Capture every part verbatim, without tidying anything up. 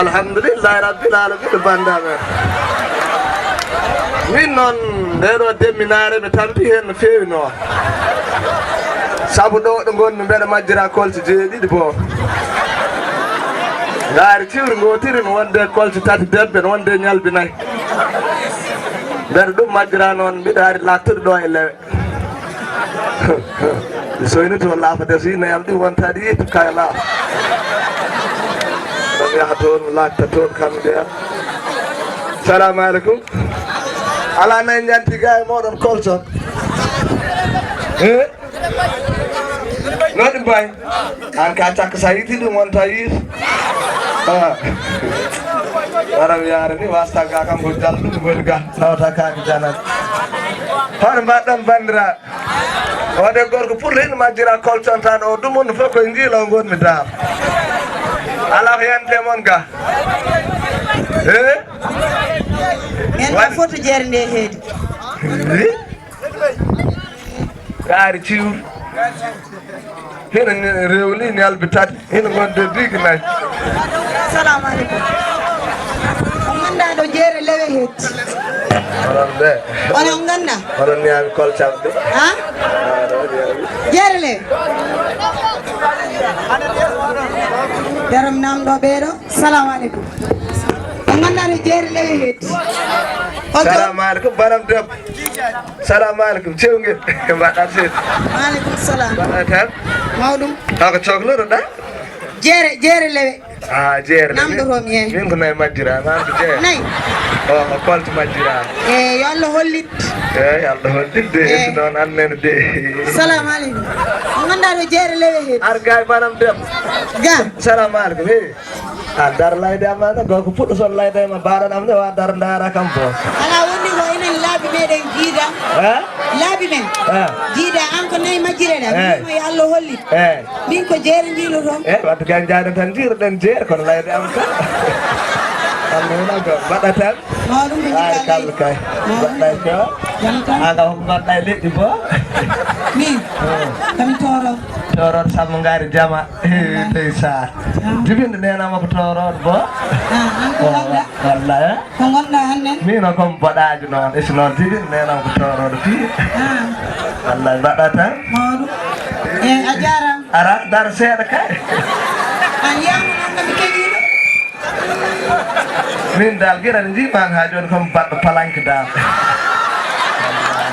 Alhamdulillahi rabbil alamin, banndiraaɓe. Min noon, ndee ɗoo demminaare mi tampi heen no feewi noon. Sabu ɗo ɗo ngonmi mbeɗa majjira kolce jeeɗiɗi boo. Ngaari ciwri ngootiri no wonde kolce tati debbe, no wonde ñalbi nayi. Mbeɗa ɗum majjira noon, mbiɗa ari laattude ɗo e lewe. Mi soyni to laafa de, so yinno yam ɗi wontaɗi yittu kay laafa. Ɗum yaha toon, laakta toon kam de. Salamu aleykum. Ala nay njanti ga e moɗon kolson. Eh? No ɗum bay? An ka cakka sa yiti ɗum wonta yit. Ah. Waram yaare ni wasta ga kam ko jal ɗum gol ga. Tawata ka ko janan. Hono mbaɗɗon banndiraaɓe? O de gorko pour hino majjira kolson tan o ɗum on fof koye njiilo ngonmi daar. Ala ko yante mon ga. Eh? En ɗo foto jeere nde heedi. Eh? Kaari ciwri. Hino ni rewli ñalbi tati. Hino gonde diigi nayi. Salamu aleykum. On nganndaa ɗo jeere lewe heedi. Onon de. Onon nganndaa? Onon ñaami kolcam de. Ha? Jeere lewe. Yaram nam ɗo ɓeeɗo. Salamu aleykum. On nganndaa ɗo jeere lewe heedi. On to- Salamu aleykum, banam debbo. Salamu aleykum, cewngel. Mbaɗɗa seeɗa. Maaleykum salam. Mbaɗɗa tan? Mawɗum. Taw ko coklotoɗa? Jeere, jeere lewe. Ah, jeere lewe. Namdotomi, eh. Min ko nayi majjira, an ko jeere. Nayi? O, ko kolce majjira. Eh, yo Allah hollit. Eh, yo Allah hollit de, eh. Si noon an nene de. Salamu aleykum. On nganndaa ɗo jeere lewe heedi. Ar gay banam dem. Ga. Salamu aleykum, eh. A dar layde am, an ko puɗɗo son layde ma, baɗan am ne wa dar ndaara kam bo. Ala wonni ko enen laabi meɗen jiida. Eh? Laabi men. Eh. Jiida an ko nayi majjire ɗa. Eh. Min mo yo Allah hollit. Eh. Min ko jeere jiiloton. Eh, wadde kay jaaden tan jiiroɗen jeere kono layde am ka. Allah wona ko mbaɗa tan. Mawɗum ko ay, jiɗɗa kal kay. Mawɗum. Mbaɗɗa ko. Jam tan. An ka ko mbaɗɗa e leƴƴi bo. Min. Eh. Kami toro. Toro sammo ngari jama. Eh, ndeysaan. Jibinde neenama ko toorooɗo bo. Ah, an ko gonɗa? Wallay, eh? Ko gonɗa hannden? Min o kom boɗaajo noon, esi noon jibinde neenama ko toorooɗo fii. Ah. Wallay, mbaɗa tan. Mawɗum. Eh, a jaaraama. Ara, dar seeɗa kay. An yiyama noon kam mi keɓiima. Min dal, gila nde njiimi ma haa jooni, ko mi baɗɗo palanke dal.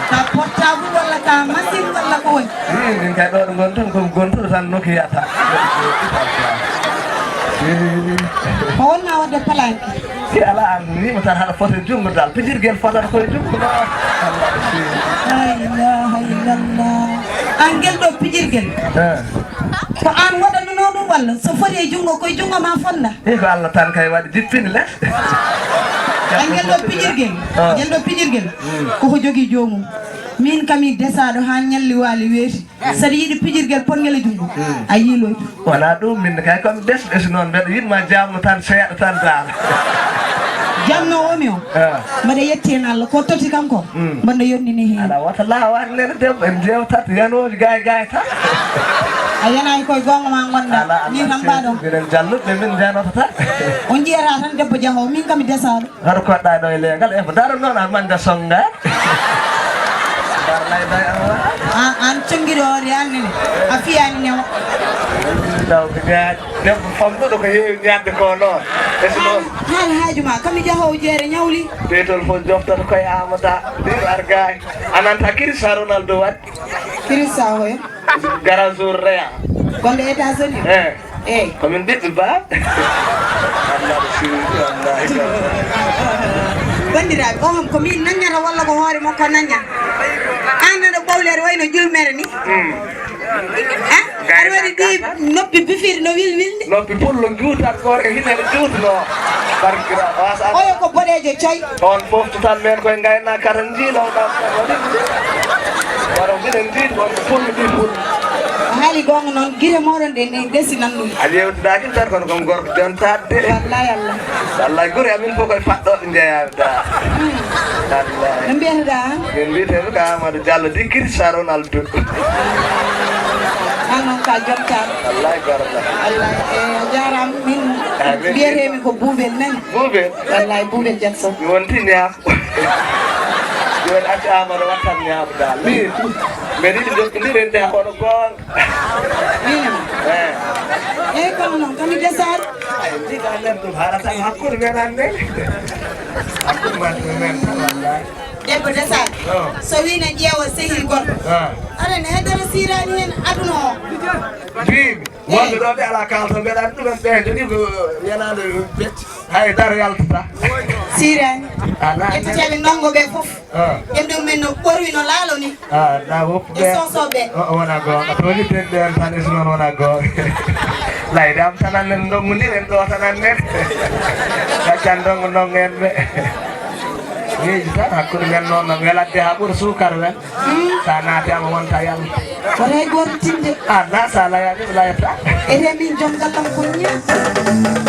Ka portable walla ka machine walla ko woni? Ii, min kay ɗo ɗo ngon tan, ko mi gontuɗo tan Nokia ta. Ko wonnaa waɗde palanke? Si alaa, an wiima tan haɗa fota e junngo dal. Pijirgel fotata koye junngo ɗo. Allah, si. La ilaha illallah. An ngel ɗo pijirgel. Eh. Ko an waɗanunoo ɗum walla so foti e junngo, koye junngo ma fotnda? Ii, ko Allah tan kay waɗi jippini les. An ngel ɗo pijirgel, ah, ngel ɗo pijirgel, mm, koko jogii joomum. Min kam mi desaaɗo haa ñalli waali weeti. Mm. Saɗa yiɗi pijirgel potngel e junngo, mm, a yiiloytu. Wonaa ɗum, min kay ko mi des, des noon, mbeɗa yiɗma jamma tan, seeɗa tan dal. Jamno o mi o. Ah. Mbaɗa yetti heen Allah, ko totti kam ko. Mm. Mbaɗa yonnini heen. Aɗa wota laawaade nene debbo, en njeewtat yanooji gaay gaay tan. A yanaaki koye goonga ma ngonɗa. Ala, ala, ni tan mbaɗon. Minen jalluɓe min njanota tan. On njiyata tan debbo jahoowo, min kam mi desaaɗo. Hoto koɗɗa ɗo e leegal, e ko daro noon a manja songa. Darlay day awa. A, an congiɗo o de an nene. A fiyani newa. Daw ko ñaaj. Debbo famɗuɗo ko heewi ñaadde ko noon. E so noon. Haal haaju ma, kam mi jahoowo jeere ñawli. Ɓeytol fof joftata koye Aamada. Ɗiɗo ar gaay. A nanta Cristiano Ronaldo waɗi. Cristiano hoyo? Garageur Real. Gonɗo États-Unis? Eh. Eey. Ko min ɓiɓɓe ba? Allah ko sirri, wallahi. Banndiraaɓe, o kam ko min naññata walla ko hoore makko nañña? An aɗa ɓawli aɗa wayno julmere ni. Mm. Eh? Aɗa waɗi ɗi noppi bifiiɗi no wilwilni. Noppi pullo juutat gore hino juutno. Barkira wasa. Oyo ko boɗeejo coy. On fof tan men koye ngayna kata njiilo ɗam. Waro minen njiidi on ko pullo ɗi pullo. Haali goonga noon, gite mooɗon ɗen ɗen gasi nan ɗum. A yewtidaaki tan kono ko gorko jontaade. Wallahi Allah. Wallahi gure amin fof koye paɗɗooɓe njeyaa. Da. Wallay. No mbiyata-ɗaa? Min mbiyetee-mi ko Amadou Diallo, dikkiri Cristiano Ronaldo. An noon ka jontaama. Wallaay, barakallah. Wallaay, e, a jaaraama. Min, ah, min mbiyetee-mi ko Buubel nan. Buubel? Wallaay, Buubel Jackson. Mi wonti ñaam. Jooni acca Amadou wattan ñaam daal. Min, mbeɗa yiɗi jokkondiren de haa hono goonga. Min. Eh. Eey, kono noon, kami desaat. Ay, ndi ka nder ɗum, haɗata hakkunde men an ne. Hakkunde men, men, wallaay. Debbo desaat. Oh. So wii na ƴeewa sehil goɗɗo. Ah. Aɗa ne heddora siiraani heen aduna o. Mbiimi, wonɓe ɗo ɓe alaa kaalto, mbeɗa anndi ɗumen ɓe, jogii ko yanaande pecce. Hay dara yaltata. Siiraani. Alaa. Ƴetteteeɓe ndongo ɓe fof. Ah. Ƴem ɗum men no ɓorwi no laalo ni. Ah, na woppu. E ɓe. Sosoɓe. O, o wona goonga. To woni ɓen ɓen tan, e si noon wona goonga. Layde am tan annen ndongo ndi, en ɗo tan annen. Gaccan ndongo ndongo en ɓe. Miiji tan hakkunde men noon no welatde haa ɓura suukara wel. Hmm. Sa naati ama wonta yalla. Wona e gooto tinde. Ah, na sa layaade, mi layata. Ete min joom gallam ko ñi.